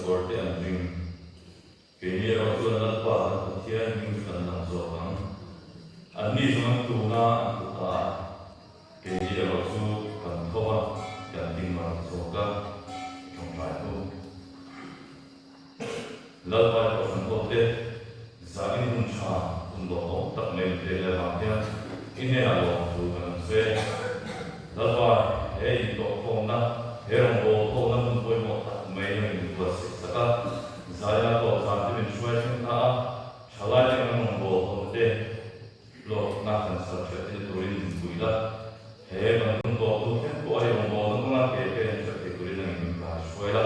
sakawrte an ring. Keini erawh chuan Lalpa kan Pathian hming chu kan lam zawk ang. Anni zawng an tuna an tlu ta a, keini erawh chu kan tho a, kan ding mar zawk a, tawngtai hnu. Lalpa i kohhran hote zanin hun tha hun lawmawm tak mai min pek leh avang hian i hnenah lawmthu kan rawn sawi e. Lalpa, he intawhkhawmna, he rawngbâwl thawhna hmun pawimawh tak mai nang min buatsaih sak a, zaina tawp zan te min hruai thleng ta a, thalai te kan rawngbâwl thawhna te hlawkna kan chhar ṭhiah theihna turin min pui la, he kan hun tawp hnu thleng pawh a i rawngbâwlna kawnga ke pen ṭhiah thei turin nangin min kai hruai la,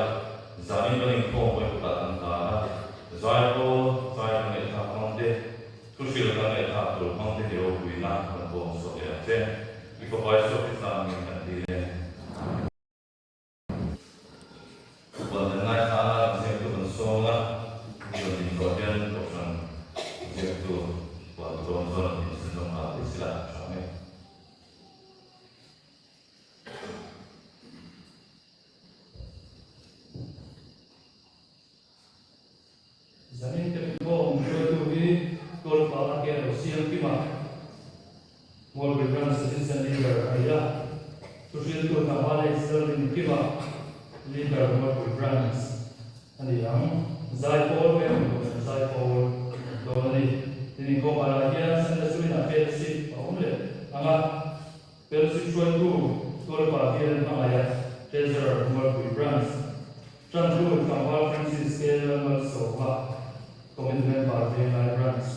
zanin kan inkhawm pawhin kutah kan hlan a, zai pawl, zai kan ngaihthlak hmang te, Thu hrilh kan ngaihthlak tur hmang te hi ropuina kan pawm chhuak leh ang che. I fapa Isua Krista hmingin kan dil e. Amen. Thupuan kan ngaithla a, ziaktu kan sawng a, mi rawn din zawh hian Kohhran ziaktu puan dawn chuan rawn din chhunzawm nghal thei sila a tha mai. Zanin te khawm hruaitu hi Tawlpa a ke lo siam kim a, Mualpui Branch Assistant Leader a ni a, thuhriltu Tlangval H Lalrin Kima, Leader Mualpui Branch a ni ang. Zaipawl Veng Kohhran Zaipawl an dawn a ni. Tin inkhawmah hian Sunday School-in ah fellowship a awm leh ang a. Fellowship hruaitu Tawlpa Bial hmangaih a, Treasurer Mualpui Branch, Tantu Tlangval Francis K. Lalmalsawma, Committee Member Venglai Branch,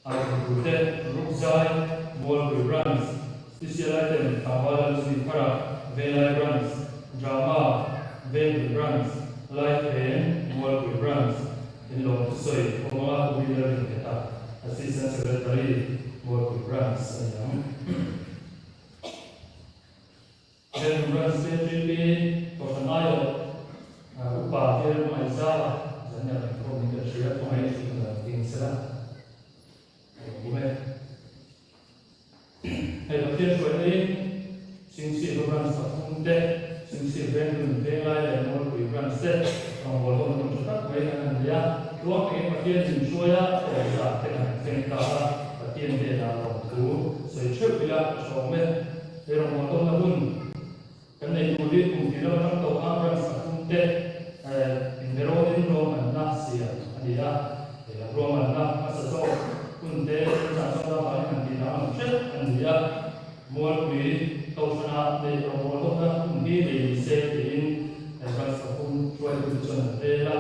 Aikhawmtute Rukzai Mualpui Branch, Special Item Tlangval Lalzui Thara Venglai Branch, Drama Vengpui Branch, Laifeng Mualpui Branch, Inlawm thusawi awmanga Pu Miller Ringheta, Assistant Secretary, Mualpui Branch a ni ang. Venpui Branch KTP Kohhran aiawh Upa Tir Hmangaihzau zan nia kan khawm in kan hria, khawngaih in thutna dan ding sela a lo bum e. Hei Pathian hruaina in Chingchhip Branch pathum te, Chingchhip Venglun Venglai leh Mualpui Branch te rawngbâwl ho hmun tha tak mai kan han nei a. Tluang takin Pathian min hruai a, tawpzah te kan thleng ta a, Pathian hnenah lawmthu sawi theuh ila a tha awm e. Hei rawngbâwl hona hun Kan nei tur hi kum tih lam atang tawh khan branch pathum te inberawnin ruahmanna siam a ni a. He ruahmanna hmasa zawk hun te chungchang chuan avangin han tih dang ang hrep a ni a. Mualpui Kohhrana neih rawngbawl hawkna hun hi nei ni se tiin branch pathum hruaitute chuan an rel a.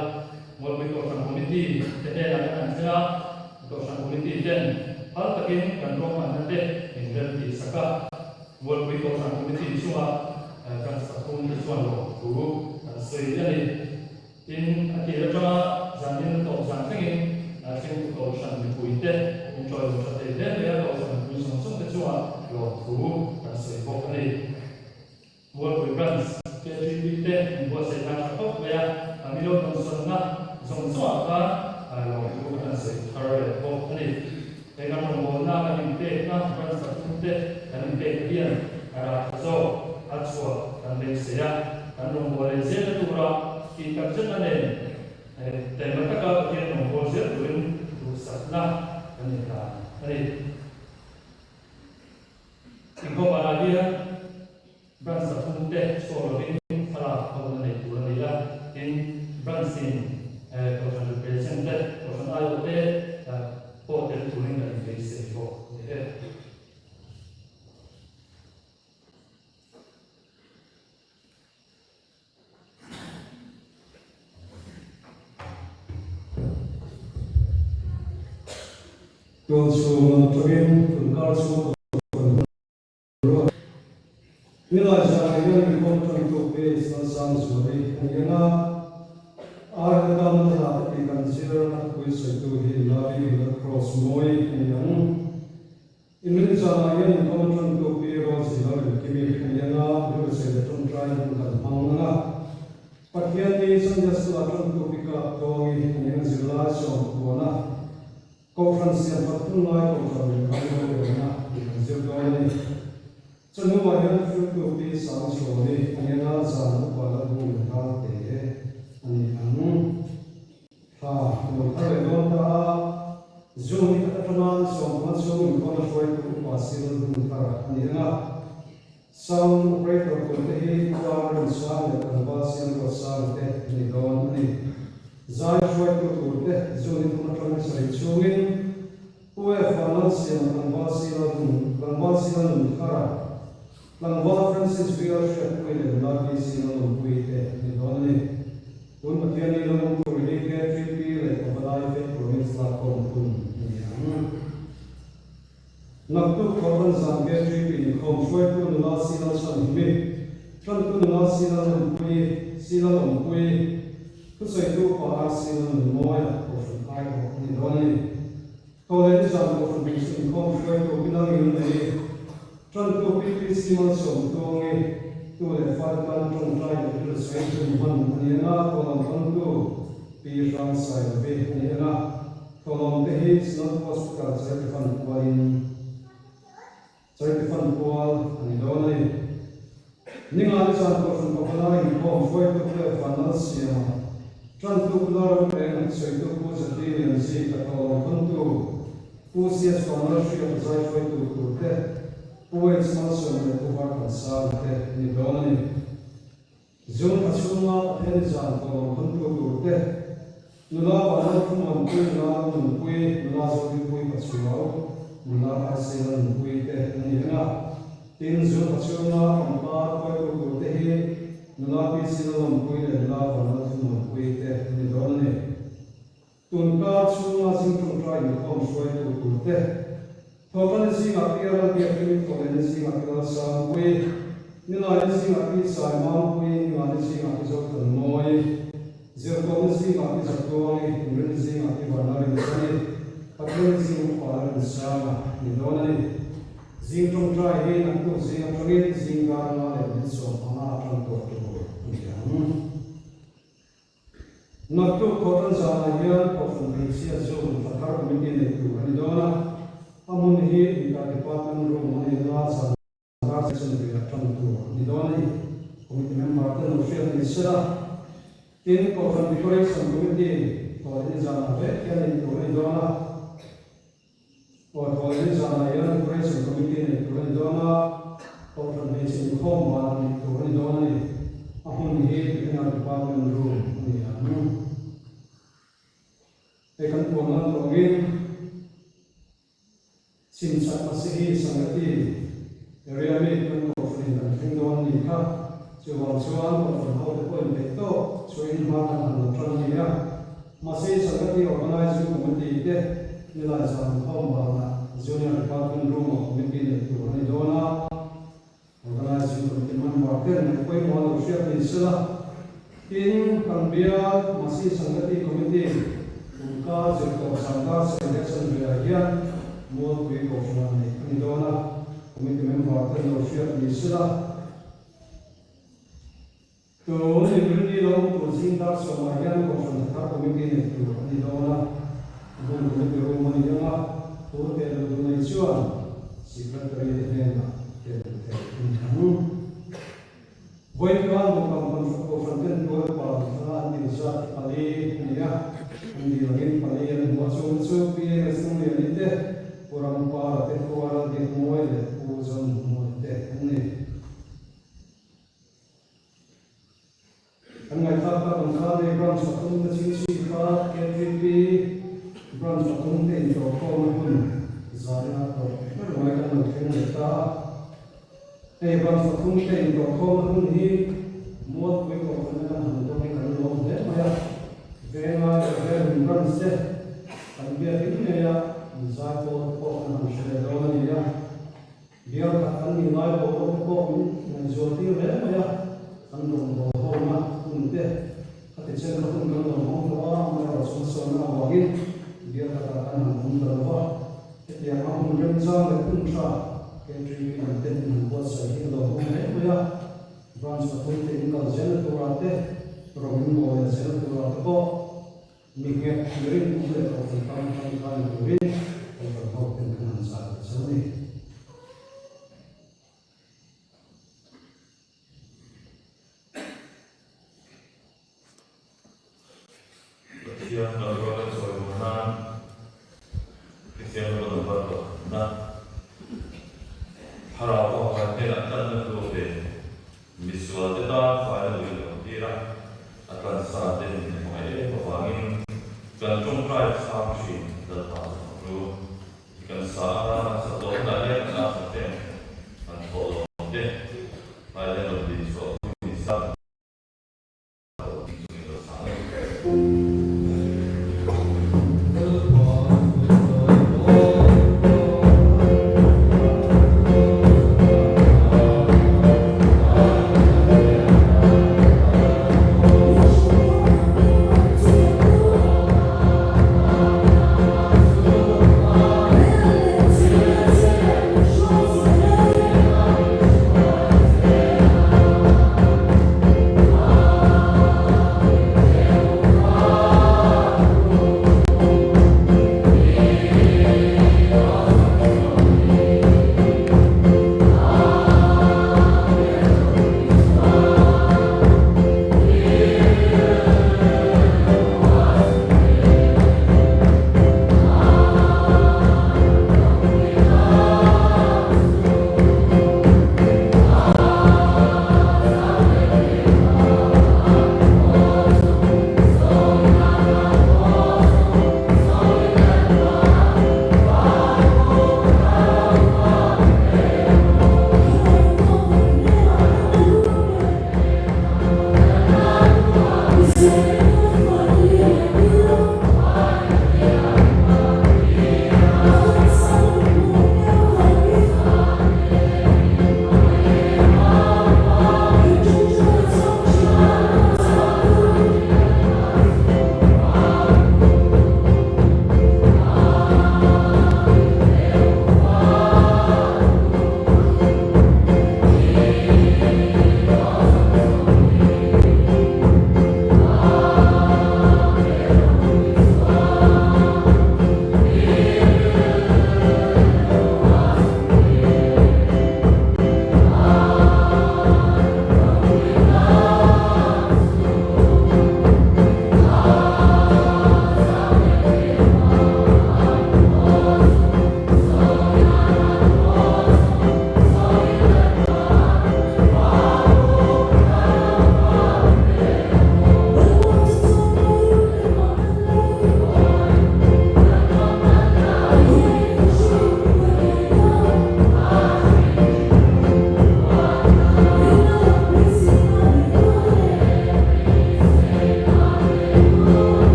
Mualpui Kohhran Committee te hnenah kan han thlen a, Kohhran Committee ten phal takin kan ruahmanna te min rem tih sak a. Mualpui Kohhran Committee chungah branch pathum te chuan lawmthu an sawi a ni. Tin, a tir atanga zanin a tawp zan thlengin thlengtu Kohhran mipuite min tawilawm tha thei hle mai a, Kohhran mipui zawng zawng te chungah lawmthu kan sawi bawk a ni. Mualpui Branch KTP te min buatsaih nan tha khawp mai a, Milo dawnsawnna zawng zawngah khan lawmthu kan han sawi thar leh bawk a ni. He kan rawngbawlna kan inpekna branch pathum te kan inpekna hian a rah tha zawk a chhuah kan beisei a, kan rawngbâwl leh zelna tura tih tak zetna nen taima taka Pathian rawngbâwl zel turin duhsakna kan inhlan a ni. Inkhawmah hian Branch pathum te chhuak lovin thlalak hona nei tur a ni a, tin, Branch in Kohhran represent te, Kohhran aiawh te pawh tel turin kan inbeisei bawk a ni e. Tualchhung lam atangin tunkar chhung Kohhran hun Nilai zan hian Mikhawm tantu Pi Salsang Zuali a ni ang a, Ar ka tan a hla te tih kan zir a thupui sawitu hi Lavi Red Cross Mawi a ni ang. Inrin zanah hian Mikhawm tantu Pi Rosie Lalremkimi a ni ang a, Rilru leh tawngtai hun kan hmang ang a. Pathian ni Sunday School-ah tantu Pi Kap Tawngi a ni ang zirlai sawmpuana Kohhran siamkhat hun lai Kohhran leh ram rorelna tih kan zir dawn a ni. Chawhnuah hian Hruaitu Pi Sangchhuani a nena zan upa la bung in ral te a ni ang. kum an thar leh dawn ta a, June ni khat atanga ni 15 chhung inkhawmna hruaitu upa Cyril Hunthar a ni ang a. Sound operator turte hi Puan Remsang leh Tlangval Siamruatsanga te an ni dawn a ni. Zai hruaitu turte June ni thum atanga ni sarih chhungin Pu F Vanlalsiama Tlangval Sila Hun Tlangval Sila Nunthara Tlangval Francis VL Hriatpui leh nula PC Lalawmpuii te an ni dawn a ni. Tun Pathiani lo awm tur hi KTP leh Pavalai Faith Province lakkhawm hun a ni ang. Naktuk Thawhtan zan KTP inkhawm hruaitu nula C Lalchhanhimi, Ṭantu nula C Lalawmpuii, C Lalawmpuii, Thusawitu pa RC Lalnunmawia Kohhran aiawh a ni dawn a ni. Thawhlehni zan Kohhran Hmeichhe inkhawm hruaitu Pi Lalngilnei, Ṭantu PPC Malsawmtluangi, tu leh fate tan ṭawngṭai leh rilru sawi hun hman a ni ang a, thawhlawm hmangtu Pi Hrangsailove a ni ang a, thawhlawm te hi Synod Hospital Charity Fund pualin Charity Fund pual a ni dawn a ni. Ningani zan Kohhran Pavalai inkhawm hruaitu Clef Vanlalsiama, Ṭantu Pu Lalramreng a thusawitu Pu Zati Lianzika thawhlawm thawntu Pu CS Vanlalhriata zai hruaitu tur te, Pu H Malsawm leh Pu Varthansanga te a ni dawn a ni. Zung thla chhunga Pathian zan thawhlawm thawntu tur te, nula Vanlalthumuanpui, nula Lalnunpui, nula Zodinpui Pachuau, nula RC Lalnunpui te an ni ang a. Tin, zung thla chhunga pangpar khuaitu tur te hi nula PC Lalawmpui leh nula Vanlalthumuanpui te an ni dawn a ni. Tunkar chhunga zing ṭawngṭai inkhawm hruaitu tur te, Thawhṭanni zingah Pi Lalbiakimi, Thawhlehni zingah Pi Lalsangpui, Nilaini zingah Pi Saimangpui, Ningani zingah Pi Zothanmawi, Zirtawpni zingah Pi Zatluangi, Inrinni zingah Pi Vanlarinchani, Pathianni zing Upa Lalrinsanga ni dawn a ni. Zing ṭawngṭai hi naktuk zing aṭangin zing dar nga leh min 15 aṭang tawh tur a ni ang. Naktuk Thawhtan zanah hian Kohhran Hmeichhia Zone Thlathar Committee nei tur a ni dawn a, a hmun hi Inter Department Room a ni anga zan dar section velah tan tur a ni dawn a ni. Committee member te lo hriat ni sela. Tin, Kohhran Decoration Committee Thawhlehni zanah vek hian nei tur a ni dawn a. Aw Thawhlehni zanah hian Decoration Committee nei tur a ni dawn a, Kohhran hmeichhe inkhawm ban nei tur a ni dawn a ni. A hmun hi Veterinary Department room a ni ang. Hei kan puan lan tawngin Chhimchhak Masihi Sangati area mi kan Kohhranin kan thleng dawn a ni kha. Chuvang chuan Kohhran hote pawhin theih tawk chhuahin hma kan han la tan a ni a. Mahse, Sangati Organizing Committee te nilai zan khawm banah Junior Department Room-ah committee neih tur a ni dawn a. Organizing Committee member ten ngaih pawimawh a lo hriat ni sela. Tin, kan bial Masi Sangati Committee kumkar zirtawp zan dar selection velah hian Mualpui Kohhranah neih a ni dawn a. Committee member ten lo hriat ni sela. Tun Inrinni lo awm tur zing dar sawmah hian Kohhran Thathar Committee nei tur a ni dawn a, a hmun Committee room a ni ang a, thu teh duh duh nei chuan Secretary te hnenah tel theih a ni ang. Vawiin khan Mawkam Kohhran ten tual pa thla an dil zat hi pali a ni a, an dil angin pali an hmu a, chung chu PMS Lungliani te, Pu Rampara te, Pu Aralbiakmawia leh Pu Zonhmuaia te an ni. Kan ngaihthlak tak ang khan hei branch pathum te chingchhi kha KTP branch pathum te intawhkhawmna hun zaina tawp ber mai kan lo thleng leh ta a. Hei branch pathum te intawhkhawmna hun hi Mualpui Kohhran kan han dawng hi kan lawm hle mai a. Vengai leh Venhun branch te kan biakin ngei a, inzaipawl te pawh kan han hre leh dawn a ni a. Bial khat kan nih lai boruak te pawh min ngaihzual tir hle mai a, kan rawngbâwl hona hun te kha ti chen kha hun kan lo hmang tawh a, amaherawh chu hmasawnna avangin bial khatah kan han awm ta lo va, hetianga hun remchang leh hun tha KTP lam ten in han buatsaih hi a lo hmang hle mai a, branch pathum te in kal zelna turah te, rawng in bawl leh zelna turah te pawh Mi nghet, mi rinawm leh kohhran tan tangkai ni turin kohhran ho ten kan han zah leh zo ni. Pathian kan rual a chawi. Thianghlim number pakhatna Thlarau Vawngkai hnenah tlanna thu a pe. Misualte tan faina lui a lo tir a, a tlansa te min hmangaih em avangin kan tawngtai chhang thin Lalpa chu fak ru. Kan sa a, kan sa tawh hunah hian kan asa ten kan thawh lawm te, hnai hian rawn din chhuah pui ni sa.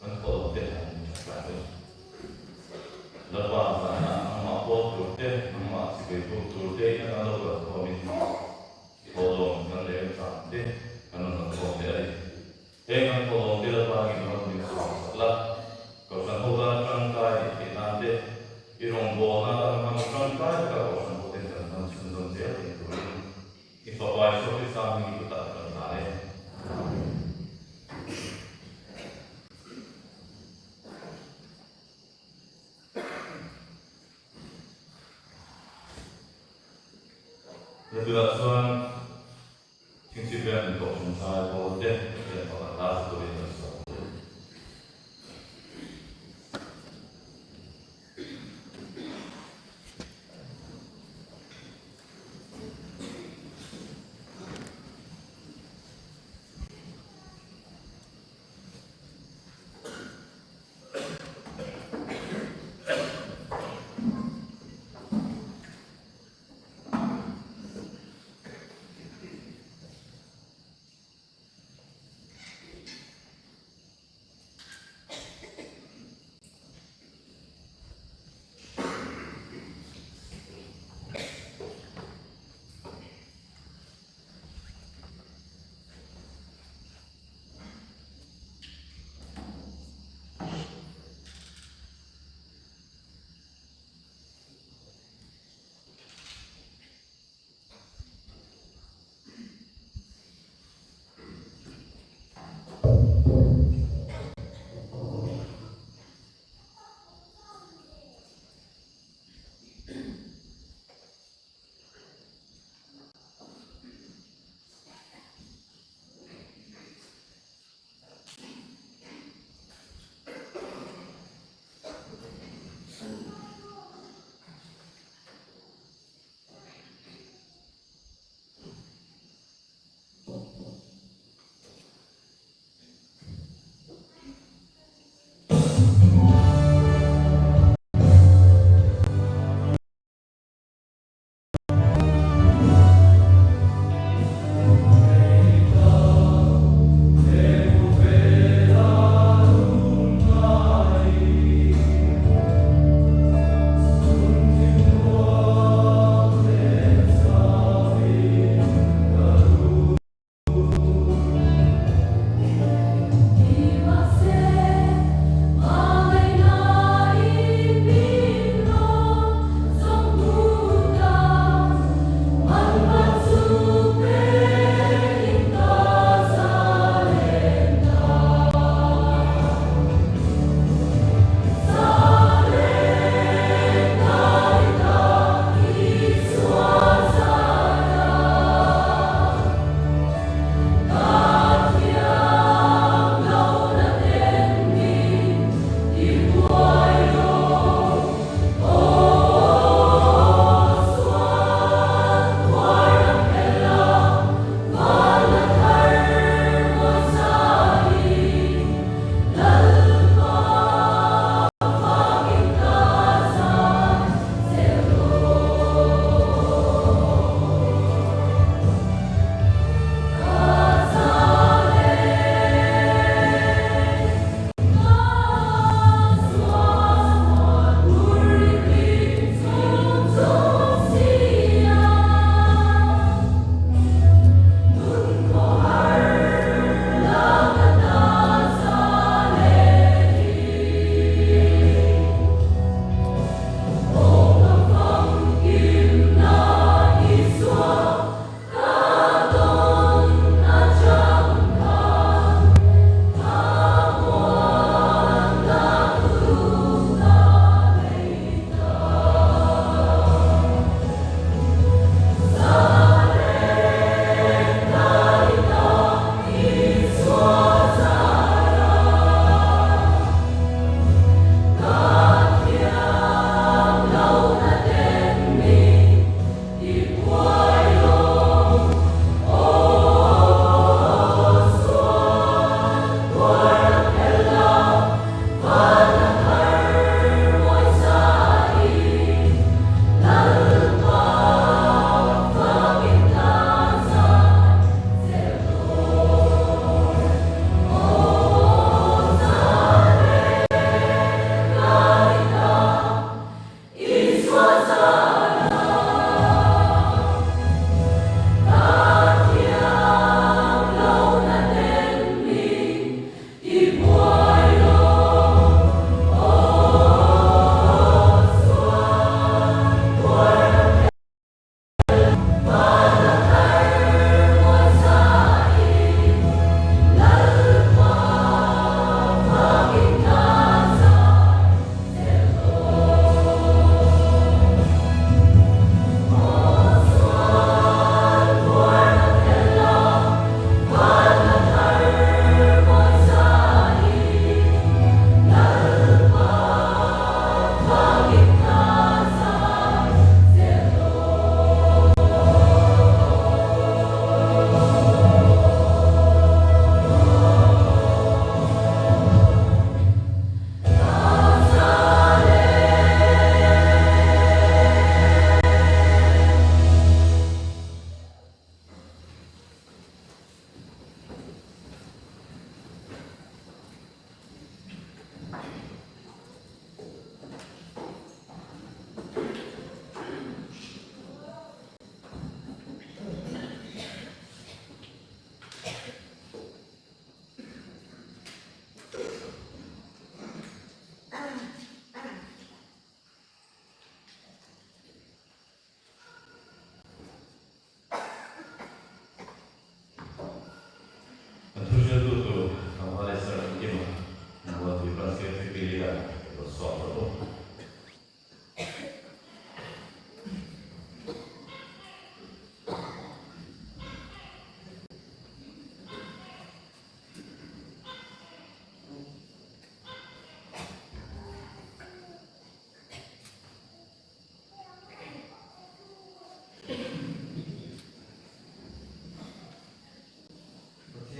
Kan thawh te han in that lai dawn. Lalpa zahna nangmah pawl tur te, nangmah chibai buk tur te in atan lo kal khawmin thawhlawm kan leh chang te kan rawn han khawm leh a ni. Heng kan thawhlawm te Lalpa ngin rawn min chhuak sak la, Kohhran ho tana tangkai nih theih nan te, i rawngbawlna atan hman tangkai taka Kohhran ho ten kan hman chhunzawm zel thei turin i fapa Isua Krista hming i kutah ka rawn hlan e. Tunah chuan Chingchip hian in kohhran zai pawl te hian pakhat hla sa turin kan sawm thei.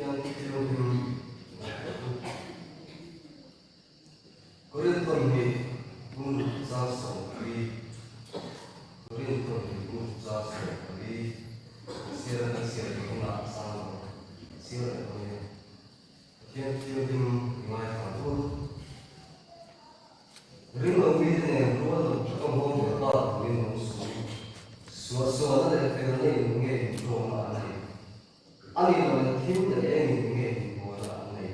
Pathian Thianghlim ngaihtuah u. Korinthon hi bung chang 14, Korinthon hi bung chang 14, siar kan siar leh hunah sang lo siar leh dawn e. Pathian Thianghlim i ngaithla ang u. Ring lo mite nen rual lo taka nghawng leh pa turin awm suh u. Suahsualna leh felna in nge inṭawmna an nei? A nih loh leh thim leh eng in nge inbuaina an nei?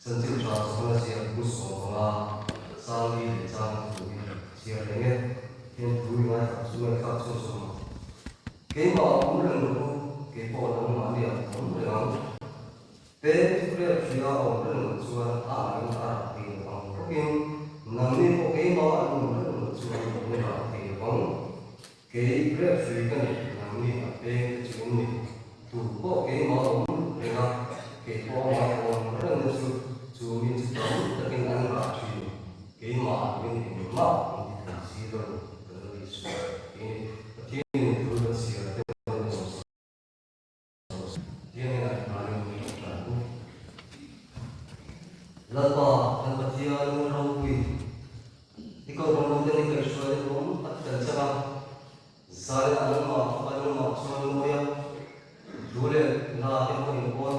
Chanchin ṭha chuan a ziak bu 15, Sangli leh Chang thu hi chhiar reng e, hian thu i ngaithla chu ngaihthlak chhun chhun ang. Keimah awm reng rawh u, keipawh nangmahni ah awm reng ang. Peng chu rep hria a awm reng loh chuan a ahin a rah thei lo ang bawkin nangni pawh keimah an awm reng loh chuan an rah thei lo ang. Kei rep hrui ka ni, nangni a peng te chu in ni. Tu pawh keimah a awm reng a, kei pawh amah a awm reng na chu chu mi chu tam takin an rah thin. Keimah min engmah in ti thei si lo kan la ti sual. Pathianin thu kan siam te an awm si. Lalpa kan Pathian ngun ropui i kohhran hote ni kaihhruai na awm tak kan chang a, zan ah nangmah fapa nangmah chuan mawi a, thu leh hla te pawh in pawl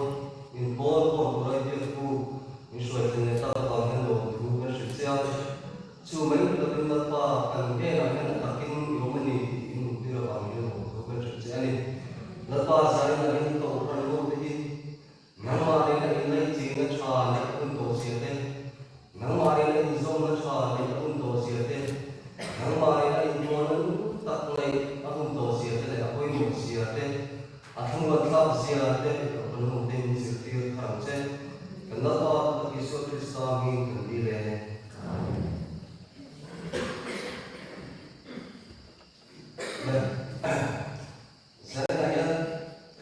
in pawl khawm tura i biak thu min hruai thlen leh tak avang hian lawmthu kan hrilh che a, chu mai ni lovin Lalpa kan hnenah hian a takin i awm a ni tih in hmuhtir avang hian lawmthu kan hrilh che a ni. Lalpa zanin ah hian kohhran ho te hi nangmah nena inlaichinna tha neih a hun tawh zia te, nangmah nena inzawmna tha neih a hun tawh zia te, nangmah nena inpawhna nung tak neih a hun tawh zia te leh a pawimawh zia te, A thlungruat thlak zia te kohhran ho te min zirtir thar ang che. Kan Lalpa Tutak Isua Krista hming kan dil e. Amen. Zanah hian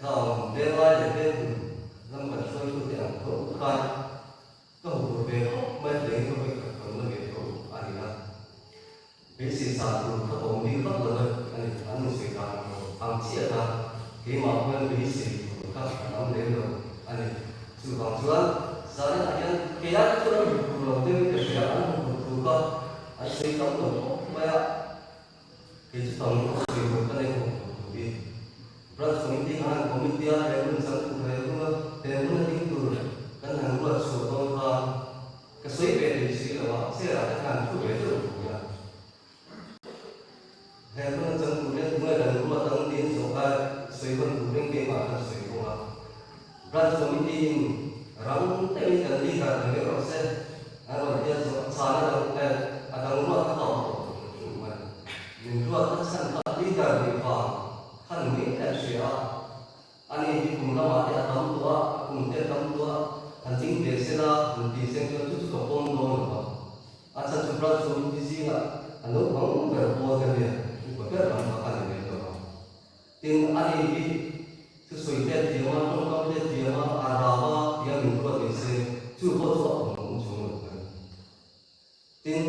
khang venglai leh venghun lam kan hruaitute ang tho khan ka hmu tur ve khawp mai hleng ka hawi khat tawn na ve tho a ni a. Beisei san tur kha ka awm bik vak lo e a ni, an insawi dan ang ang chiah kha keimah pawhin beisei tur kha a tam lem lo a ni. Chuvang chuan zaninah hian kei ai chuan an hmu tur lo deuhin ka hria, an hmu tur thu kha an sawi tam lo khawp mai a. Kei chu tam ka sawi tur ka nei khawp tur thu hi Branch Committee khan Committee a he hun chang tur he hun a he hun a ding tur kan han ruat chhuah dawn khan ka sawi ve thei si lo a, chair ah te khan thu ve deuh tur a. He hun a chang tur hian tunge kan ruat ang tiin zawh kha sawi hawn turin keimah khan sawi bawk a. Branch Committee in rang deuhin kan leader ni mai rawh se, an rawn tia zawh a chhan a dang eh a dang ruat kha ka awm tawh lo hrim mai. Min ruat na chhan kha leader nih vang khan mai ka hria a. Ani hi kum lamah te a tam tawh a, a kum te a tam tawh a, han ding ve se la, han ti seng chuan chu chu ka pawm dawn lo va. A chhan chu Branch Committee zingah a naupang ber pawl ka nia, upa ber lam kha ka ni lem lo va. Tin, ani hi thusawi te a thiam a, tawngkam te a thiam a, a rau a tia min ruat ni se, chu pawh chu a awm awm chung lo ka ni. Tin,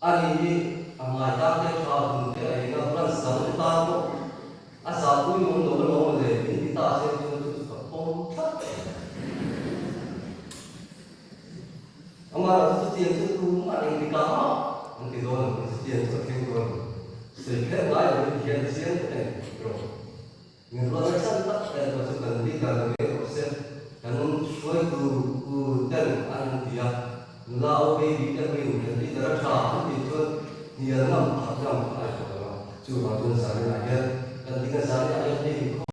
ani hi a hmai tan te tha dun te a eng a, branch dang te tan pawh a zahpui awm lo alawm le min ti ta se chuan chu chu ka pawm thlap thin. Amaherawhchu chutiang chu tumah engtikah mah an ti dawn lo, chutiang chu a thleng dawn lo. Sawi kher ngai lovin hian chiang tak a ni rawh. Min ruahna chhan tak erawh chu kan leader ni mai rawh se, kan hruaitu u ten an han ti a, nula o baby te pawhin kan leader a tha an tih chuan hnial ngam that ngam kha a ni tawh lo a, chuvang chuan zaninah hian kan dinga zaninah hian hei inkhawm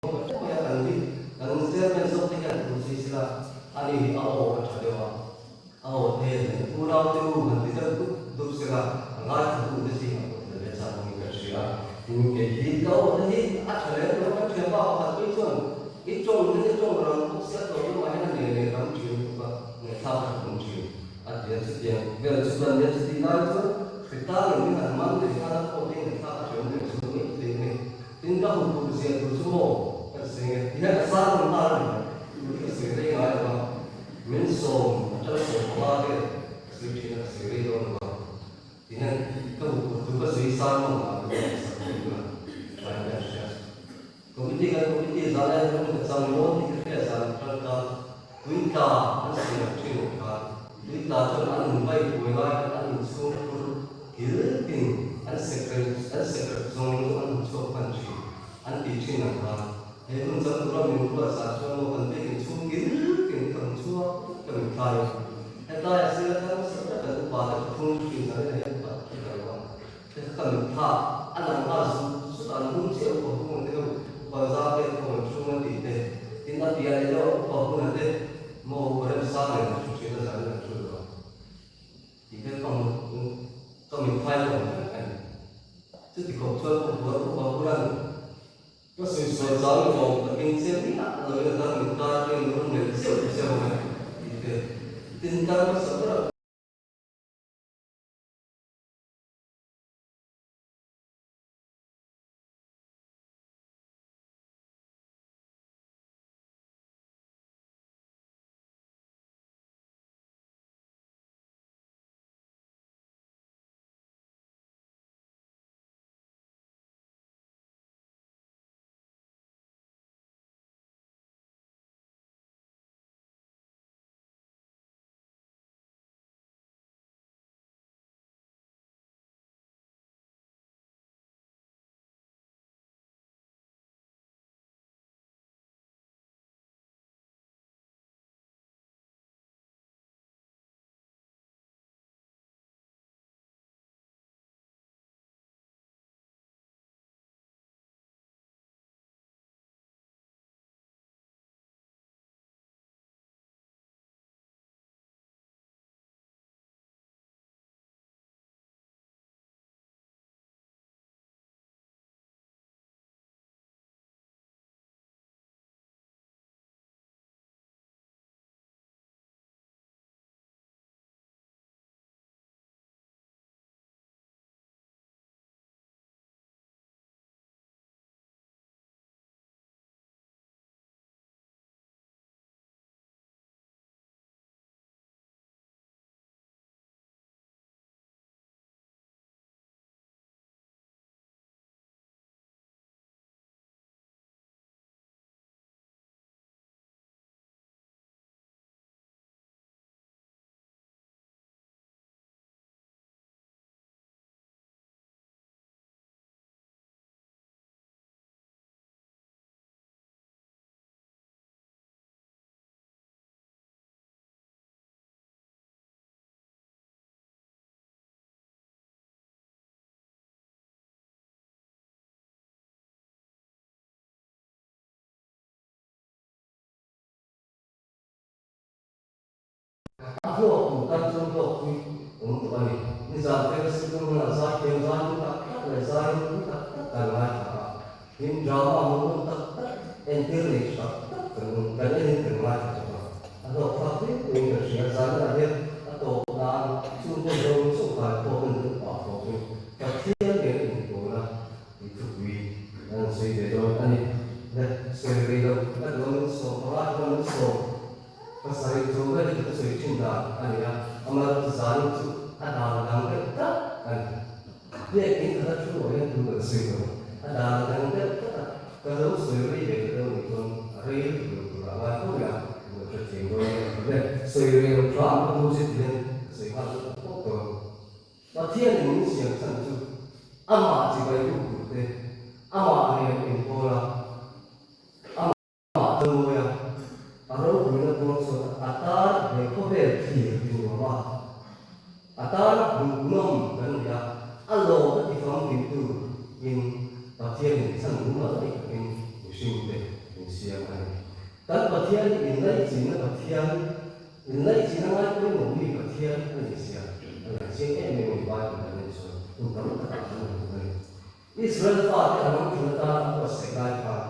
Khawi a kan dik, kan chairman zawk te hian thu sawi sela, ani hi a aw a tha deuh a, a aw te hian pu naute u han ti deuh dup dup sela, a ngaithla tu te zingah pawh tel ve chak awmin ka hria. Tin, kei hi ka aw te hi a tha lem lo, ka thianpa pakhat phei chuan i tawng te hi tawng rang bawk sia tawng lamah hian a nei leh tam thin lutuk a, ngaihthlak a hrehawm thin a ti a, chutiang vel chu kan nia chutih lai chuan hritangin min han man leh nghal a, aw te ngaihthlak a hrehawm leh chu mai thei a ni. Tin ka hmu tur zia tur chu maw ka ti sawi nge tihian ka sang rawn nghal a ni mai tur hi ka sawi rei ngai lo a, min sawm atanga 15 vel ka sawi thin a ka sawi rei dawn lo a, tihian ka hmu tur tur ka sawi sang rawn nghal tur a ka sak thin a thain ka hria. Ka Committee kan committee zan ai hun ka chang mawn tih ka hria zan atang khan tui tla an siam thin ang khan tui tla chuan an in vai buai lai khan an in chhung khur kil tin an sekrep an sekrep zawng zawng an hmu chhuak hman thin an tih thin ang khan he hun chang tura min ruat zan chuan maw kan biak in chhung kil tin ka hmu chhuak vek ka min thlai a hetlai a sir atang hmasa ber kan upa te pathum thin zan in a hian upat khi ka lo a. Ka mit kha a lang nghal zut zut a, an hung chiah upa hung te ho, upa zau te an tho an chhung a tih te, tin a piah leh deuh a upa huna te maw upa remsang nen an thu thin a zanin an thu lo a tih te ka hmu ka mit thai ka hmu vek a ni. Chuti khawp chuan upa upa hunan ka sawi chang ni awm takin che miah loin a tar mit kar atangin rawn melh zeuh zeuh a tih te, tin tar hmasa ber a. A hlawk tur tan chuan hlawkpui awm tawh a ni. Nizan fellowship hun hunah zai thiam zai nung tak tak leh zai ropui tak tak kan ngaithla a, tin drama hmuhnawm tak tak entir nei tha tak tak kan awm kan enin kan ngaithla bawk a. A hlawk thlak hle pawhin kan hria. Zanah hian a tawp nan chung hun zawng zawng kai pawh hun deuh pah fawkin Pathian nen inpawlna tih thupui an han sawi ve dawn a ni. Le sawi rei loh ka duh a min sawm panga chuan min sawm. Pasarih chu vel ka sawi thin dan a ni a, amah zanin chu a dan a dang deuh tlat a ni. Biakin ka la thu loh hian tu kan sawi lo, a dan a dang deuh tlat a, ka lo sawi rei ve ta deuh nih chuan a rei lutuk lo tur ah ngai fo ila, ka lo hre thiam dawn a ni. Le sawi rei lo hram ka hnu zet hian ka sawi nghal deuh tawp dawn. Pathianin min siam chhan chu amah chibai buk tur te, amah nen inpawl a, Amah chawi a, a ropuina buang chuan a tan he khawvel thlir ti nuam a, a tana hmuhnawm kan ni a, a lawm a ti famkimtu in Pathianin chhan mumal daih takin mihringte min siam a ni. Kan Pathian hi inlaichinna Pathian, inlaichinna ngai pawimawh mi Pathian a ni sia, a lang chiang em em a ni Bible kan en chuan hun tam takah kan hmu a ni. Israel fate an awm thin atan a buatsaih lai khan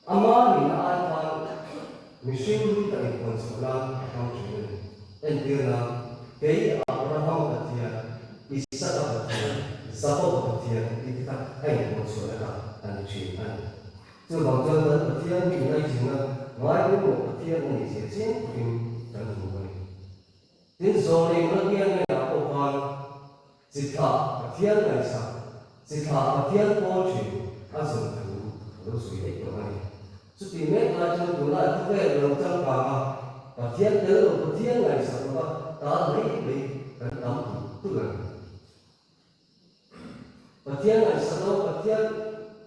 ama nihna ai khan mihring hi ka inpuan chhoh nan a hmang thin a ni. Entir nan, kei Abrahama Pathian, Isaka Pathian, Jakoba Pathian tih te kha a inpuan chhuahna kha a ni thin a ni. Chuvang chuan kan Pathian hi inlaichinna ngai pawimawh Pathian a nih zia chiang takin kan hmu a ni. Tin, Zawlei Malkian hnenah pawh khan chi thlah Pathian ngaihsak, chi thlah Pathian pawl thin a zawm thu a awm. lo sawi daih tawh a ni. Chuti mek lai chuan tunlai khawvel lo changkang a, Pathian tel lo Pathian ngaihsak lova tal mai mai kan tam tulh tulh a ni. Pathian ngaihsak lo, Pathian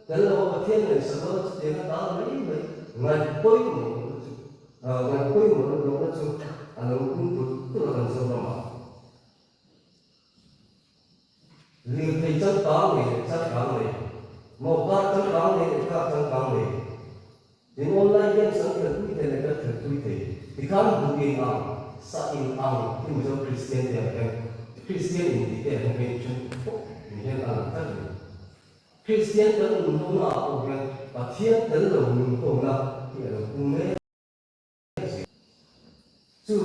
tel lo a Pathian ngaihsak lo chutianga tal mai mai ngaih pawimawh lohna chu ngaih pawimawh lohna chu a lo pung tulh tulh a kan Zoramah. Lirthei changkang nei leh changkang nei, motor changkang nei leh car changkang nei, tin online games an khelpui thei leh kan khelpui thei. Tikhan duh in ang, sa in ang hi Mizo Kristian te ah hian Kristian intih te ah hian hei then pawh ni hian a lang tlat a ni. Kristian kan nun ho na ah pawh hian Pathian tel lo nun ho na hi a lo pung mek. Chu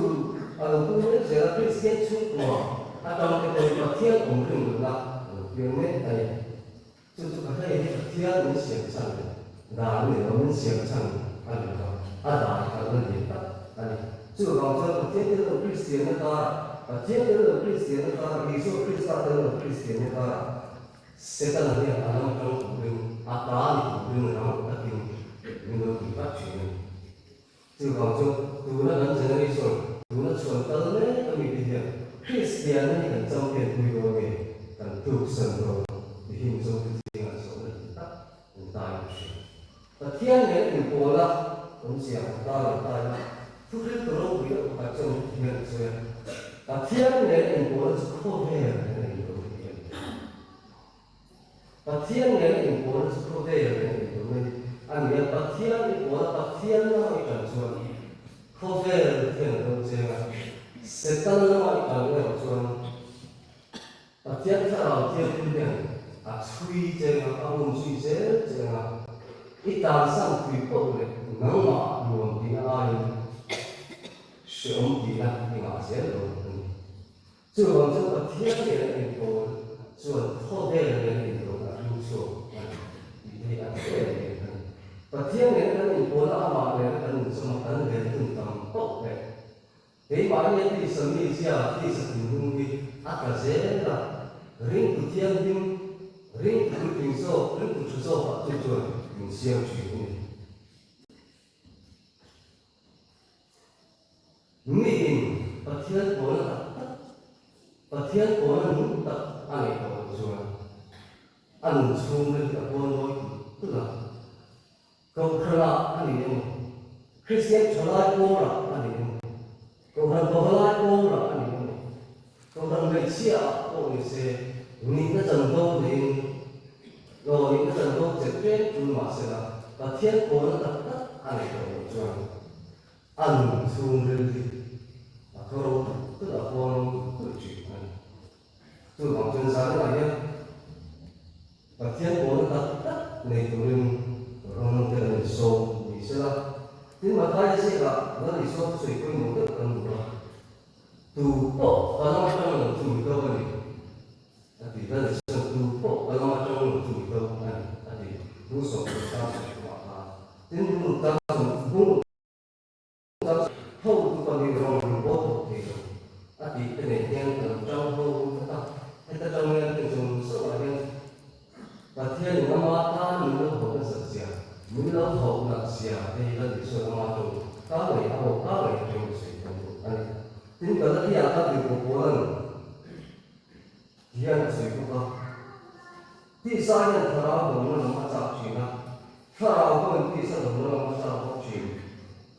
a lo pung mek zel a, Kristian chhungkua atang te pawhin Pathian awm ring lohna a lo piang mek a ni. Chu chu ka hei hi Pathian min siam chhan dan a ni lo, min siam chhan a ni lo va, a dan kalna lian tak a ni. Chuvang chuan Pathian tel lo Kristianna karah, Pathian tel lo Kristianna karah, Isua Krista tel lo Kristianna karah Setana hian a lam tang turin, a ta ni turin rang takin min lo tih vat thin a ni. Chuvang chu tuna kan generation, tuna chhuan kal mek a mite hian Kristianna hi kan champion pui dawn nge, kan tluksan dawn ti hi Mizo te zingah zawhna dik tak an tai ta hria. Pathian nen inpawla awmzia kan tar an tai a, thuhriltu ropui deuh pakhat chuan heti hian a sawi a, Pathian nen inpawla chu khawvel nen a inpawlna hi a ni. Pathian nen inpawlna chu khawvel nen inpawlna hi a ni a, Pathian inpawla Pathian lama i tan chuan khawvel hian a lo cheng a, Satan lama i tan erawh chuan Pathian Thlarau Thianghlim hian a chhui cheng a, a um zui zel cheng a, i tansan thui poh leh nangmah nuam tihna aiin hreawm tihna i ngah zel dawn a ni. Chuvang chu Pathian nen a inpawl chuan khawvel nen a indawn a ring chhuak a ni tih te hi a hre reng a ni. Pathian nen kan inpawl a, amah nena kan inchawm a, kan ven hun tam tawk leh keimahni a tisa mizia, tisa thinlung hi a tla zel a, ringtu thianghlim, ringtu puitling zawk, ringtu tha zawkah chu chuan min siam thin a ni. Miin Pathian pawlna tak tak, Pathian pawlna nung tak a neih tawh loh chuan a nun chhungril hi a pawn mawi tulh tulh a. Kohhranah a ni emaw, Kristian thalai pawrah a ni emaw, Kohhran pavalai pawrah a ni emaw, Kohhran hmeichhiaah pawh ni se, nihna chanvo neiin Law nihna chanvo chelh tlem tul mahsela Pathian pawlna tak tak a neih tawh loh chuan A nun chhungril hi a thawro tulh tulh a, huang tulh tulh thin a ni. Chuvang chuan zanah hian Pathian pawlna tak tak nei turin rawng te kan insawm ni sela. Tin, Mathaia ziakah Lal Isua thusawi pawimawh deuh kan hmu a, Tu pawh ka lam atang lo chu mi do a ni, a ti. Lal Isua'n tu pawh ka lam atang lo chu mi do a ni, a ti. Bung sawmhnih tan sawmthumah khan. Tin, bung tan sawm, bung. Ho tu pahnih rawn min bawl thawk thei lo a tih te nen hian ka lo tang ho tlat a, heta tang hian heng zawng zawngah hian Pathianin ama tan min lo hauh nasat zia, min lo hauh nat zia te hi Lal Isua'n ama tawng ka ngei a aw ka ngei atangin ka sawi thei a ni. Tin, Galatia kha tirhkoh Paula'n hian a sawi bawk a. Tisa hian thlarau dawmna lam a chak thin a, thlarau pawhin tisa dawmna lam a chak bawk thin.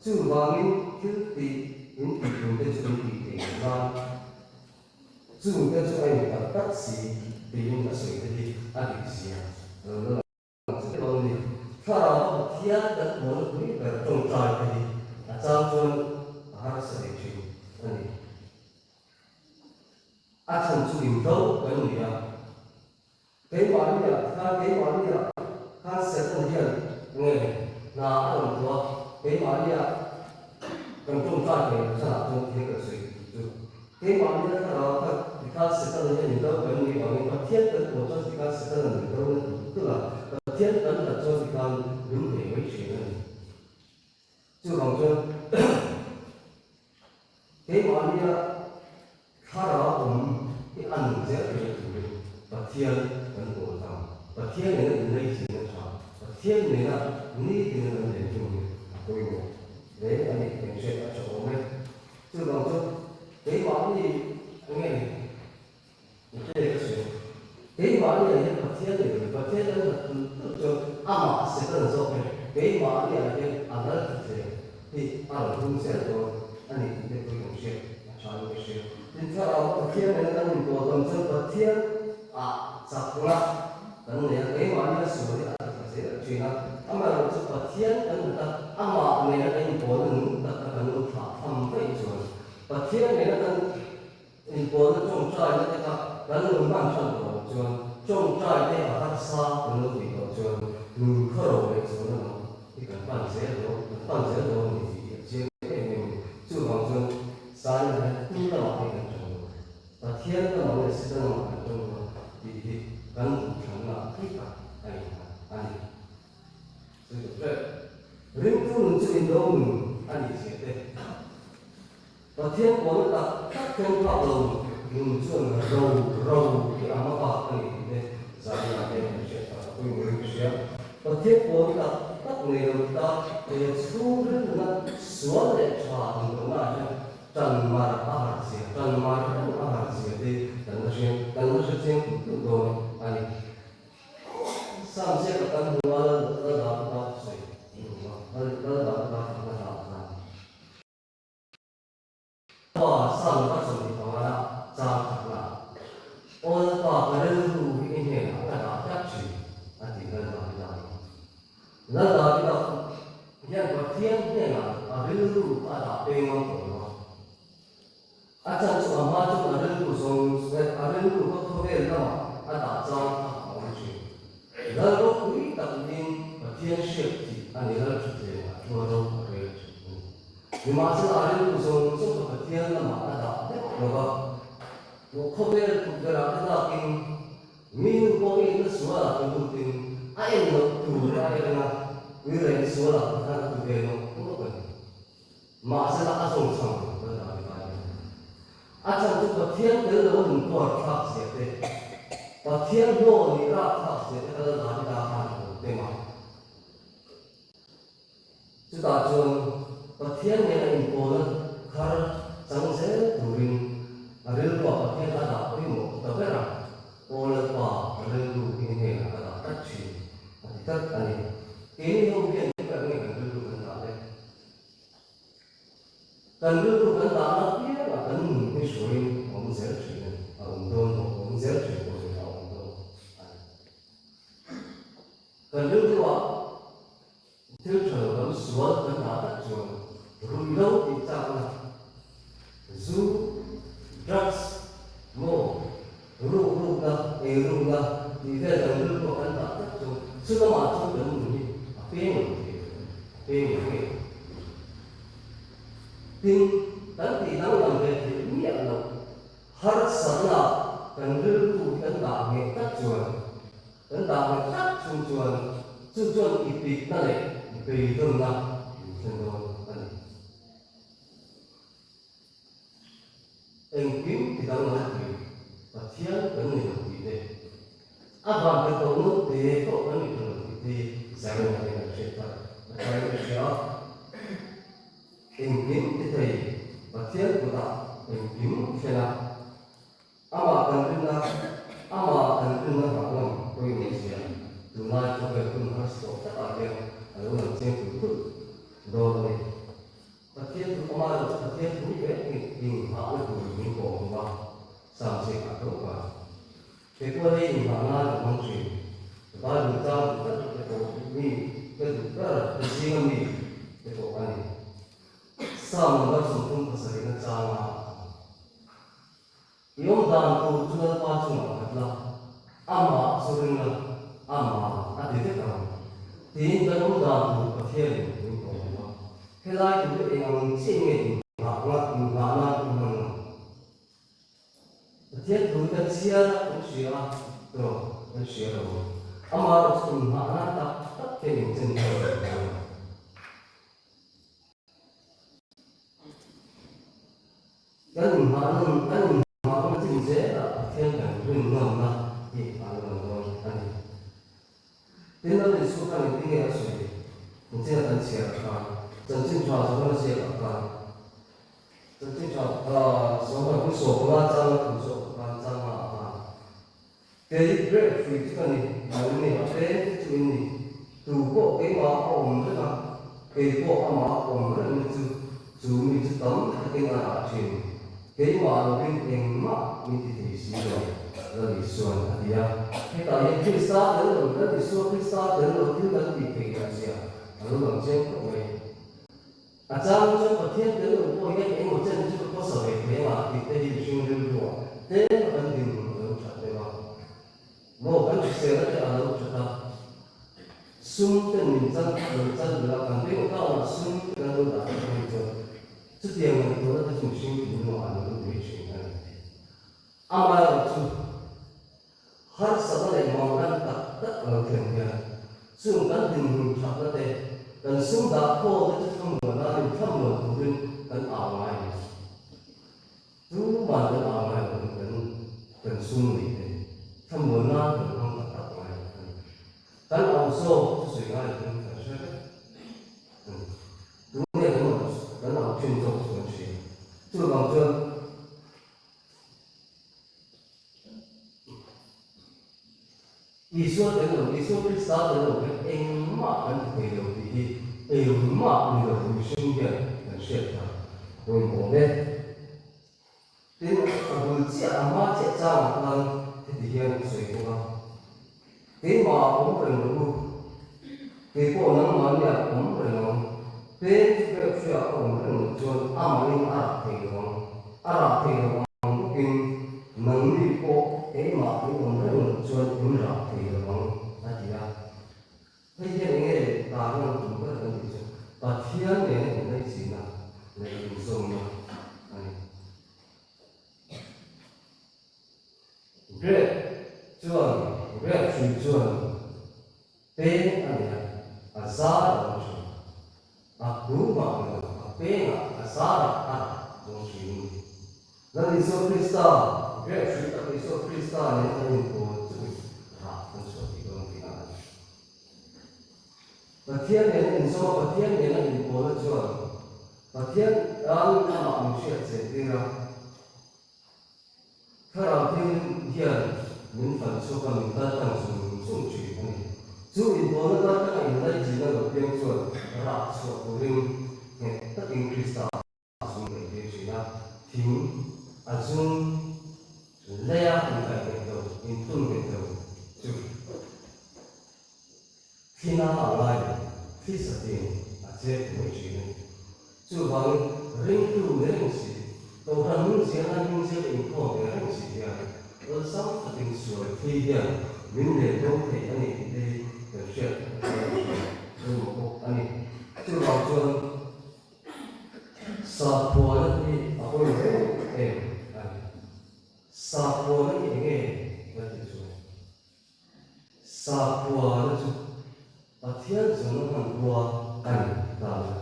Chuvangin thil tih in tih tum te chu in tih theih loh nan chung te chu a in tak tak si tiin a sawi te hi a dik zia a lo la lang chu dawn a ni. Thlarau a Pathian kan pawlna pui ber tawngtai te hi a chang chuan a harsa ve thin a ni. A chhan chu indo kan ni a. Keimahniah khan keimahniah khan Satan hian nge hna a rawn tuah a, keimahniah kan tawngtai thei lo chhanah chuan tihian kan sawi tih chu. Keimahnia thlarau kha tikhan Satan hian indo kan nih vangin Pathian kan tuah chuan tikhan Satan an indo na tulh tulh a, Pathian kan hlat chuan tikhan min hneh mai thin a ni. Chuvang chuan Keimahnia thlarau awm hi a nun zel theihna turin Pathian kan pawl ta. Pathian nena inlei thinna tha, Pathian. Pathian nena nitin a kan len thung hi a pawimawh hle a ni tih kan hriat a tha awm e. Chuvang chu keimahni enge ni Mite ka sawi keimahni ah hian Pathian nei lo Pathian kan nghat tulh tulh chuan amah Satan zawk hian keimahni ah hian a lal tha thleng hi a rawn hung zel dawn a ni tih te pawhin kan hriat a tha in ka hria. Tin thlarau Pathian nena kan inpawh tawn chuan Pathian ah chakna kan nei a, keimahni a sual hi a tha thla zel thin a, amaherawh chu Pathian kan nghat a, amah nena kan inpawhna nung tak a kan lo thlah tham vaih chuan Pathian nena kan Inpawlna tawngtaina te kha kan lo hman than tawh loh chuan tawngtai te a harsa kan lo tih tawh chuan nun khawro leh chuan lam hi kan pan zel dawn, kan pan zel dawn a ni tih hi a chiang em em a ni. Chuvang chuan Saina hian tu lamah nge kan tawng dawn? Pathian lamah nge Satan lamah kan tawng dawn tih hi kan duhthlanna thui tak a innghat a ni. Sawi tawh hrep. Ringtu nun chu indo nun a nih zia te. Pathian pawlna tak tak thleng phak lo nun chuan ro ro hi a hma bak a ni tih te zahna te kan hriat tak a pawimawh in ka hria. Pathian pawlna tak tak nei lo ta he chhungrilna sual leh tha intawnah hian tan mar a har zia, tan mar reng a har zia te kan la hria, kan la hre chiang tulh tulh dawn a ni. Sam ziak a kan hmu a, Lal Davida thusawi kan hmu a, Lal Davida fakna hla a khan. Pa Sam ka 25 na chang khatna Aw Lalpa ka rilru hi i hnenah ka dah tlat thin a ti Lal Davida hi. Lal Davida hian Pathian hnenah a rilru kha a dah peng ngam tawh lo a. A chan chu a hma chuan a rilru zawng a rilru kha khawvel lamah a dah chang kha a awm thin. Lal ropui tak niin Pathian hriat tih a ni Lal thutleng a thua ro a rel thin a ni. Nimahsela a rilru zawng zawng kha Pathian lamah a dah vek lo va, maw khawvel tukverh ah te dakin mi nu pawh i na sual ah te lutin a en loh tur a en a, ui reng sual ah te khan a ti ve nawk nawk a ni. Mahsela a zawng chhang lo kan dah ni ta hian a chhan chu Pathian tel lo nun tuar thlak zia te, Pathian hlaw nih rap thlak zia te kal dah ni ta khan a lo tem a. Chutah chuan Pathian nena inpawlna thar chang zel turin a rilruah Pathian a dah pawimawh ta ber a, Aw Lalpa, ka rilru hi hnenah ka dah tlat thin, a ti tlat a ni. Keini ho hian chutah nge kan rilru kan dah le? Kan rilru kan dahna piangah kan nun hi hruaiin a awm zel thin a ni, a awm dawn bawk, a awm zel thin pawh ni a awm dawn a ni. Kan rilruah thil tha lo kan sual kan dah tak chuan ruihhlo tih chakna, zu, drugs, maw, rukrukna, eirukna tih vel kan rilruah kan dah tak chuan chu lamah chuan kan nun hi a peng lo thei lo, a peng lo ngei. Tin, kan tih danglam ve theih miah loh harsatna kan rilru hi kan dah ngheh tak chuan, Kan dah nghet tlat chung chuan chu chuan i pitna leh beidawnna min thlen dawn a ni. Engkim ti danglam thei Pathian kan ni lo tih te, a van pe tawh naute pawh kan ni tawh lo tih te Zarina hian an hriat thar a thain ka hria a. Engkim ti thei Pathian kutah engkim thlen a. Amah kan rinna, amah kan rinna hlauh ngam pawimawh zia tunlai khawvel hun harsa tawh takah hian a lo lang chiang tulh tulh dawn a ni. Pathian thu amah erawh chu Pathian thu vek in inghahna tur min kawh hmu a, Sam ziak ah tho kha. He pawh hei inghah nan ka hmang thin. Bible chang duh tak te pawh mi ka duh ber te zinga mi te pawh a ni. Sam number 37 na chang a. I awm dan tur chu Lalpa chungah khat la, amah chu ring la, amah a ti vek ang. Tiin kan awm dan tur Pathianin min kawh hmu a. Helai tur hi eng ang chiah nge inghah ngat, inghah nan i hman ang? Pathian thu hi kan chhiar a, kan hria a, tawh kan hria lo ang. Amaherawhchu inghah nan tak tak hian inchen thar a ni ang. Kan inhahna kan inhahna chin zelah Pathian kan rin nawmna hi a lo lang dawn a ni. Tin, Lal Isua khan engtin nge Chanchin a kan chhiar ah khan, chanchin tha Johana ziak ah khan, chanchin tha Johana bung 15 changa thu zawk ah khan changa ah khan, Kei grape hrui chu ka ni, nangni a peng te chu in ni. Tu pawh keimah a awm reng a, kei pawh amah a awm reng ni chu, chu mi chu tam takin a rah thin. Keimah lovin engmah min ti thei si lo, Lal Isua'n a ti a. Hetah hian Krista tel lo, Lal Isua Krista tel lo thil kan tih theih loh zia a lo lang chiang khawp mai. A chang chuan Pathian tel lo pawh hian engemaw chen chu ka khawsa ve thei anga tih te hi mihring rilruah tlem a kan dinhmun a lo that deuh a. Maw kan hriselna te a lo that a, sum ten min chan lo chan belh a, kan beng account ah sum te kan lo dah tawh phei chuan chutiang ngaihtuahna te chu mihring thinlungah a lo lut mai thin a ni. Amaherawhchu Harsatna leh mangran tak tak a lo thlen hian chung kan dinhmun thatna te, kan sum dah khawl te chu thlamuan nan in thlamuan turin kan au ngai a ni. Tuman kan au ngai lo in kan kan sum nei te thlamuan nan kan hmang tak tak ngai lo a ni. Kan au zawk chu sawi ngai lovin kan hre vek a ni. Tunge kan au kan au thin zawk chu kan hria. Chuvang chuan. Isua tel lo, Isua Krista tel lo hian engmah kan ti thei lo tih hi engmah ni lo mihring hian kan hriat phah pawimawh awm e. Tin, a bul chiah, a hma chiah changah khan heti hian a sawi bawk a, Keimah ah awm reng rawh u, kei pawh nangmahni ah awm reng ang, peng chu grep hriah a awm reng loh chuan amahin a rah thei lo ang, a rah thei lo ang bawkin nangni pawh keimah in awm reng loh chuan in rah thei lo ang, a ti a. Hei hian eng nge tarlan tum ber kan tih chu Pathian nena inlaichinna leh inzawmna a ni. Grep chuan grep hrui chuan peng a nei a, a zar a awm thin. A kungah ni lo, a pengah, a zarah a rah awm thin a ni. Lal Isua Krista, grep hrui tak Isua Krista nen kan inpawl chu rah kan chhuah tih dawn tihna a ni. Pathian nena inzawm a, Pathian nena inpawlna chuan Pathian tan amah min hriat chentir a. Thlarau Thianghlim hian min fan chhuak a, min kal tlang zung zung thin a ni. Chu inpawlna kal tanga inlaichinna lo piang chuan rah chhuah turin nghet takin Krista a zung daih tir thin a, thing a zung leia inkaih nghet lo, inphun nghet lo chu thlina a ngai lo, thli satin a chek mai thin a ni. Chuvangin ringtu ni reng si, Kohhran hming ziahna hming ziak inkhawm ve reng si hian awlsam takin sual thli hian min len bo thei a ni tih te hi kan hriat a ṭha pawimawh bawk a ni. Chuvang chuan sakhuana hi a pawimawh em em a ni. Sakhuana hi eng nge kan tih chuan? Sakhuana chu Pathian zawhna hmanrua a ni ta a.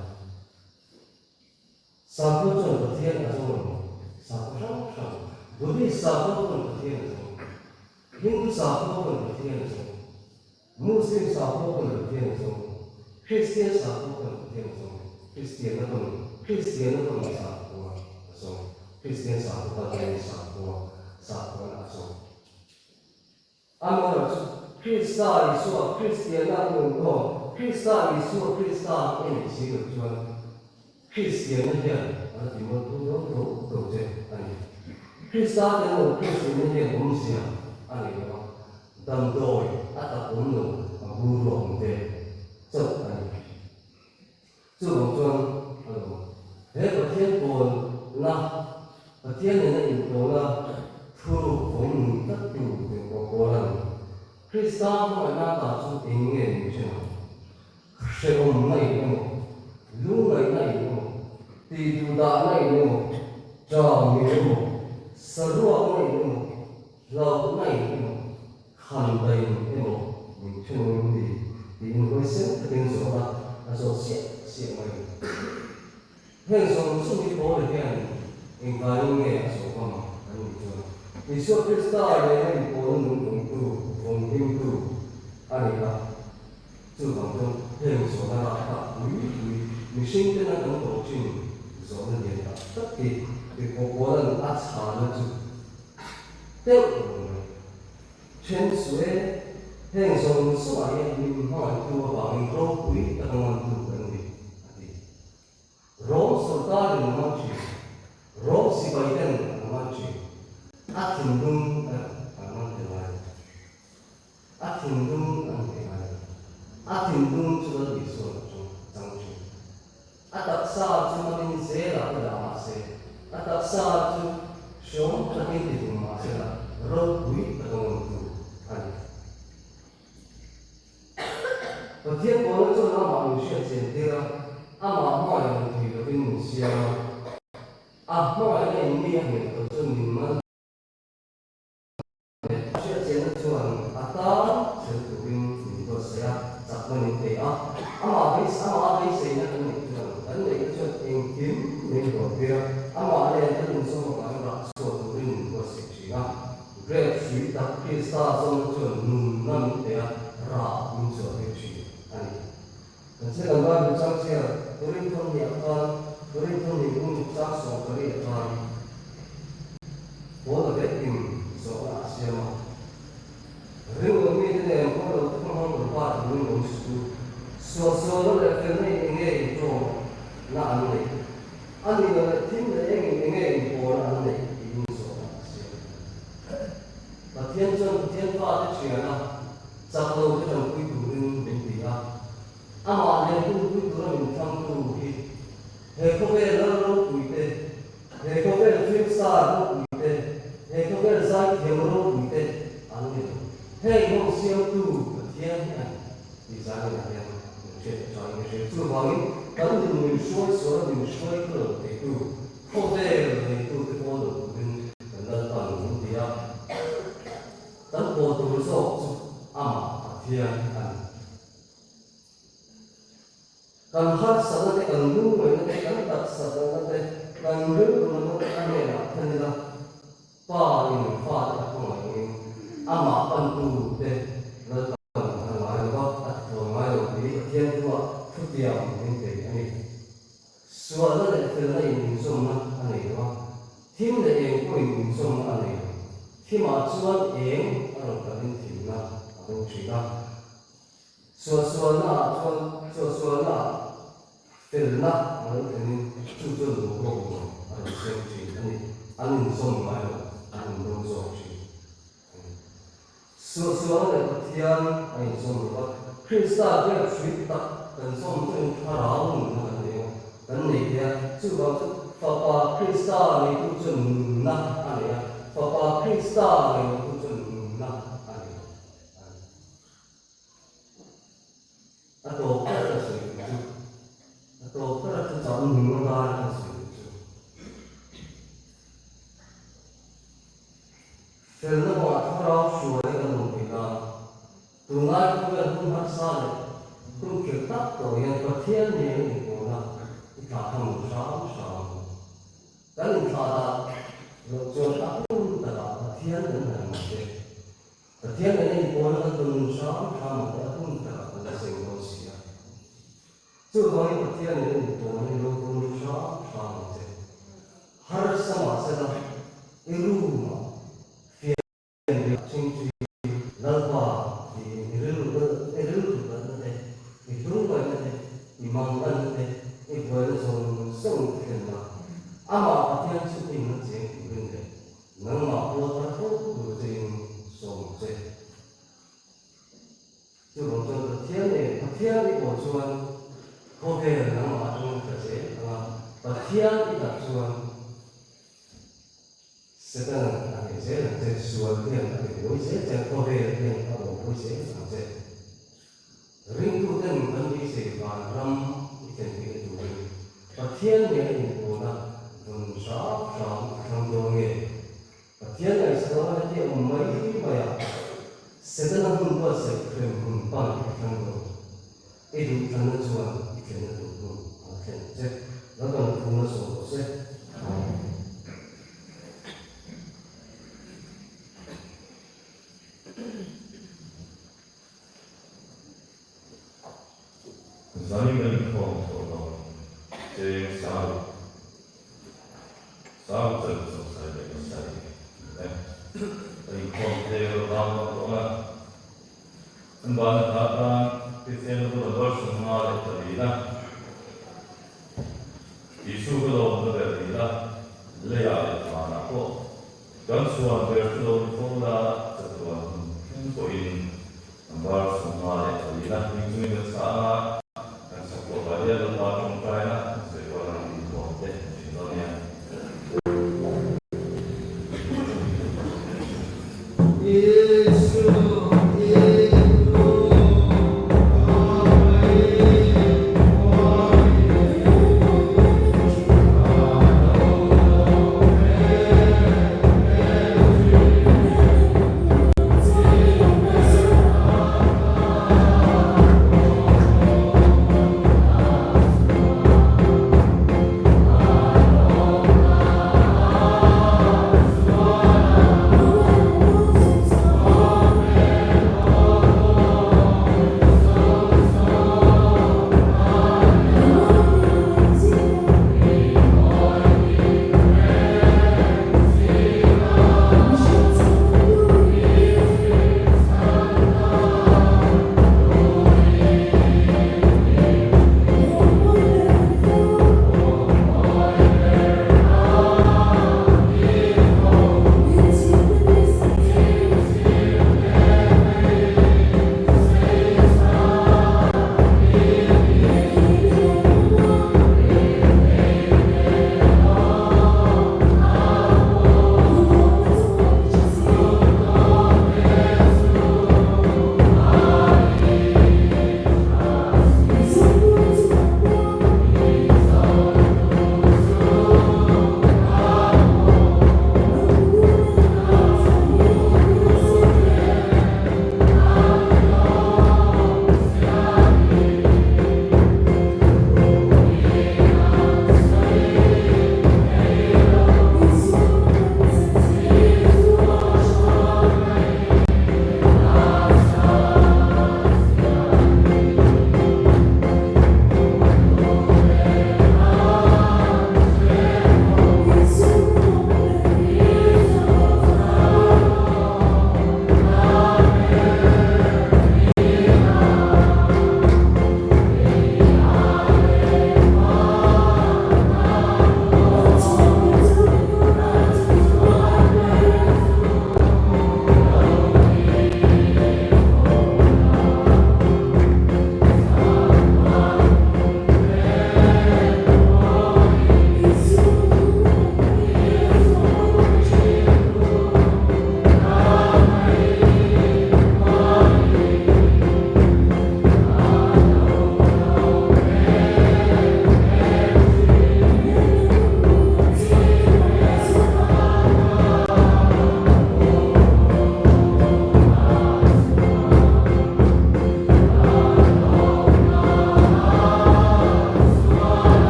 Sakhua chuan Pathian a zawng lo. Sakhua hrang hrang, Buddhist sakhua pawn Pathian a zawng, Hindu sakhua pawn Pathian a zawng, Muslim sakhua pawn Pathian a zawng, Kristian sakhua pawn Pathian a zawng, Kristianna pawn Kristianna pawn sakhua a zawng, Kristian sakhua kal chuan sakhua sakhuana a zawng. Amaherawhchu, Krista Isua Kristianna nun aw, Krista Isua Krista i neih si loh chuan Kristianna hian a la ti mawltu dawn tho tho che a ni. Krista tel lo Kristianna hian awmzia a nei lo a, damdawi a tak awm lo a bur ruak ang te chauh a ni. Chuvang chuan a lo he Pathian pawlna, Pathian nena inpawlna thuruk awm nun tlattu engpawh pawlan Krista hmangaihna ta chu eng nge min hre ang? Hrehawmna in emaw, lungngaihna in emaw, tihduhdahna in emaw, ṭam in emaw, saruakna in emaw, hlauhna in emaw, Khan dain emaw min thenawm ni tiin huaisen takin zawhna a zawt siah siah mai. Heng zawng chu hi Paula hian engvangin nge a zawh ngam an nih chuan Isua Krista nena inpawlna nung vawngtu, vawnghimtu a ni a. Chuvang chuan heng zawhna rapthlak pui pui mihring tena kan tawh thin zawhna lian tak tak hi Tirhkoh Paula'n a chhana chu deuh lo mai. Then chu e, heng zawng zawngah hian min hmangaihtu avangin ropui taka ngamtu kan ni, a ti. Rom sorkarin a man thin, Rom sipai ten an man thin, a thinlung erawh an man thei ngai lo. A thinlung an thei ngai lo. A thinlung chu Lal Isuan a chang chang thin. A taksa chu manin zelah te dah mah se, a taksa chu hreawm takin ti tum mah sela ropui taka ngamtu a ni. Pathian pawhna chuan amah min hriat chian tir a, amah hmangaih lo thei lovin min siam a. A hmangaihna in mi a hmel tawh chuan min man leh. A hriat chianna chuan a tan chhel turin min buatsaih a, chakna min pe a. Amah amah a beiseina kan neih chuan kan neihna chuan engkim min huam tir a, amah nen kan inzawm avangin rah chhuah turin min buatsaih thin a. Grape hrui tak Krista zawng chuan nunna min pe a, rah min chhuah tir thin a ni. Kan second Bible chang chhiar Korinthon ni ah khan Korinthon ni kum chang 20 ah khan Paula vekin zawhna a siam a. Ringlo mite nen kawng lo thung hmang lo pa turin awm suh u. Suahsualna leh felna in enge intawm na an neih? A nih loh leh thim leh engin enge inpawlna an neih tiin zawhna a siam. Pathian chuan Pathian fate thiana chak lo te tanpui turin min ti a, amah nen hunpui tura min thlangtu hi he khawvel lal ropui te, he khawvel film star ropui te, he khawvel zaithiam ropui te an ni lo. Heng ho siamtu Pathian hi a ni tih zanin ah hian min hriat a tha in ka hria. Chuvangin kan nun min hruai sual a min hruai kha lo theitu, khawvel neitu te pawl lo turin kan Lalpan min ti a. Kan pawl tur zawk chu amah Pathian a ni. Kan harsatna te, kan lungngaihna te, kan taksatna te, kan rilruna te a hnenah khan ila Pa in fate a hmangaih angin amah pantu te Lalpan a ngai lo va, a tithawn ngai lo tih Pathian thuah thutiam min pe a ni. Sualna leh felna in inzawmna a nei lo a, thim leh eng pawhin inzawmna a nei lo. Thimah chuan eng a rawn kalin thimna a bo thin a. Suahsualnaah chuan suahsualnaah felna a lo thlenin chu chuan boruak nuam a rawn siam thin a ni. An inzawm ngai lo, an inro zawk thin a ni. Suahsualna leh Pathian a inzawm lo va, Krista biak hrui tak kan zawm chuan thlarau nunna kan nei a, kan nei thei a. Chuvang chu Fapa Krista neitu chuan nunna a nei a, Fapa Krista nei lotu chuan nunna a nei lo a ni. A tawp ber ka sawi duh chu, a tawp ber a thuchah nung atan ka sawi duh chu, felna kawngah thlarau hruaina kan awm theih nan tunlai khawvel hun harsa leh hun khirh tak tawh hian Pathian nen a inpawhna i thlah tham lo hram hram ang. Kan inthlah dah loh chuan a hun takah Pathian kan hnaih mai te. Pathian nen a inpawlna kan tawn hram hram ang te a hun takah kan la seng dawn si a. Chuvangin Pathian nen a inpawlna hi lo tawn hram hram ang che. Harsa mahsela i room-ah fian riah chingchui Lalpa tiin i rilru i rilru natna te, i hlungvaihna te, i manganna te, i buaina zawng zawng i thlen la. Amah Pathian chu i inna cheng turin leh Nangmah pawh thar fo tur chein sawm che. Chuvang chuan Pathian nen Pathian i pawh chuan khawvel nangmah atangin tla zel ang a, Pathian i tak chuan Setanan a hneh zel ang che, sual hian a ti buai zel che ang, khawvel hian a awm buai zel ang che. Ringtuten kan beisei vanram i thlen theihna turin Pathian nen a inpawhna vawn hram hram a thlang dawn nge? Pathian ngaihsak heti a awm mai mai a, Setana hmun buatsaih hrem hun pan a thlang dawn. I duhthlanna chuan i thlenna tur hun a la thlen ang che. Lalpan phung a sawm rawh se. Amen. Zanin kan inkhawm tawh lo cheng sang sang chal sawmsai leh pasarih e. Kan inkhawm thei a vang vang tawh a. Kan bana hla tan Kristian bu number 54 na Isu ka lawmna ber ni la, leiah leh vanah pawh kan chhuan ber chu lo ni fo la, chatuan hun thleng pawhin number.